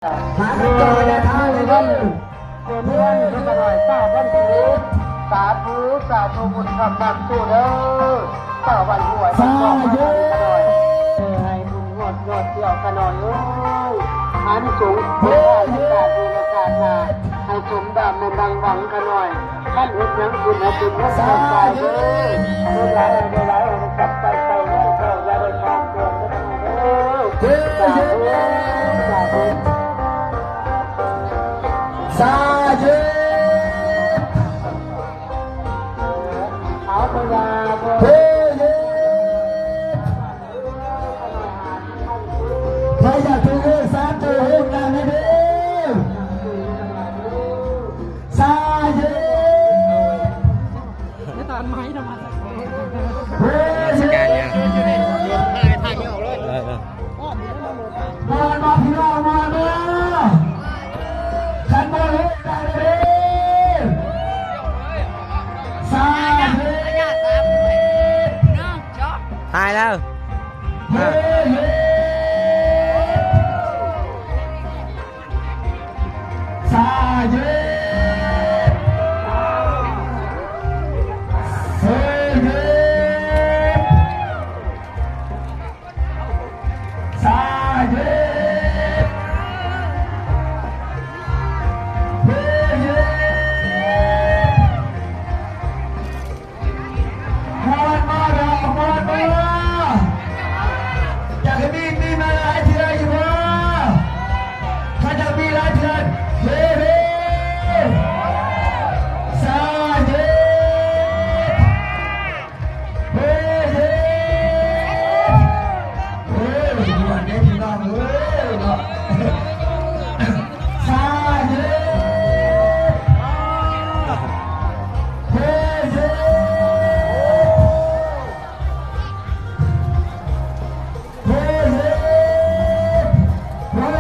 ຫາກັນຕໍ່ໄດ້ທາງເດີ ເດີນເຮືອນຂ້ານ້ອຍຊາວພັນຊີວິດ ສາທຸ ສາທຸ ບຸນຄຳນຳສູ່ເດີ ຊາວບ້ານຫ້ວຍ ສາທຸ ຂ້ານ້ອຍ ເອີ ໃຫ້ບຸນຮອດຍອດດຽວຂ້ານ້ອຍເອີຍ ອານິສົງຜົນທານຊາດນີ້ຊາດໜ້າ ໃຫ້ສົມດຳແມ່ນດັ່ງຫວັງຂ້ານ້ອຍ ຄັນເຮັດຫຍັງຂຶ້ນໃຫ້ເປັນເງິນເປັນກຳໄປເດີ ເງິນຫຼາຍໃຫ້ໄດ້ຫຼາຍ ໃຫ້ມັນກັບໄປເຂົ້າເງິນເຂົ້າ ຢ່າໄດ້ຂາດເກີນເດີ ສາທຸ ສາທຸ ສາທຸ ເອີ ເອີ ໃຜຢາກຖືກເລີກສາມໂຕ ໂຮມໜ້າແນ່ເດີ ສາທຸ ນະຕານໄມ້ນະມາສະການ ເອີ ເອີ ມາ ມາ ພີ່ນ້ອງ ມາ ມາ ຄັນບໍ່ເລີກໄດ້ເດີ ສາທຸ ຖ່າຍແລ້ວ ເອີ ສາທຸ